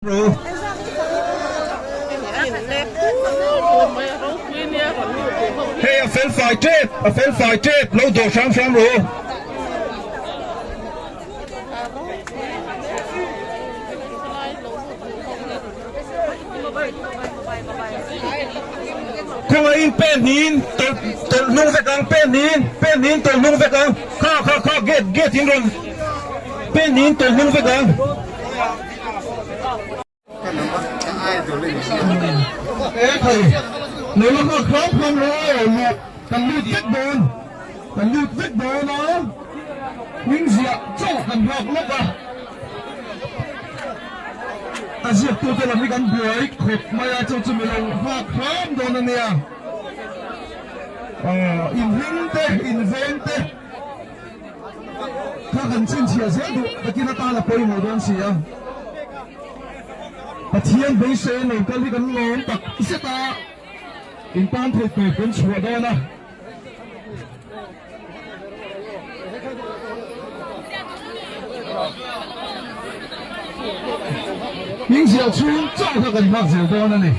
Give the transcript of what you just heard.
Hei a fel fai tep, a fel fai tep, lo dawh hram hram rawh u. Khawngaihin pen hnihin tawlh tawlh hnung vek ang, pen hnihin, pen hnihin tawlh hnung vek ang, kha kha kha gate gate in rawn pen hnihin tawlh hnung vek ang. Ekhai, lo la nghak hram hram rawh aw, luh kan lut vek dawn, kan lut vek dawn a, hming ziah chauh kan nghak lawk a, a ziaktute lam hi kan buai khawp mai a, chu chu mi lo nghak hram dawn a nia, aw inhming te, inveng te. Kha kan chhinchhiah zel duh takin atan a pawimawh dawn si a. Pathian beisei lo kal hi kan lawm tak zet a, in tan theih tawp kan chhuah dawn a. Hming ziah chhung chauh kha kan nghak zel dawn a ni.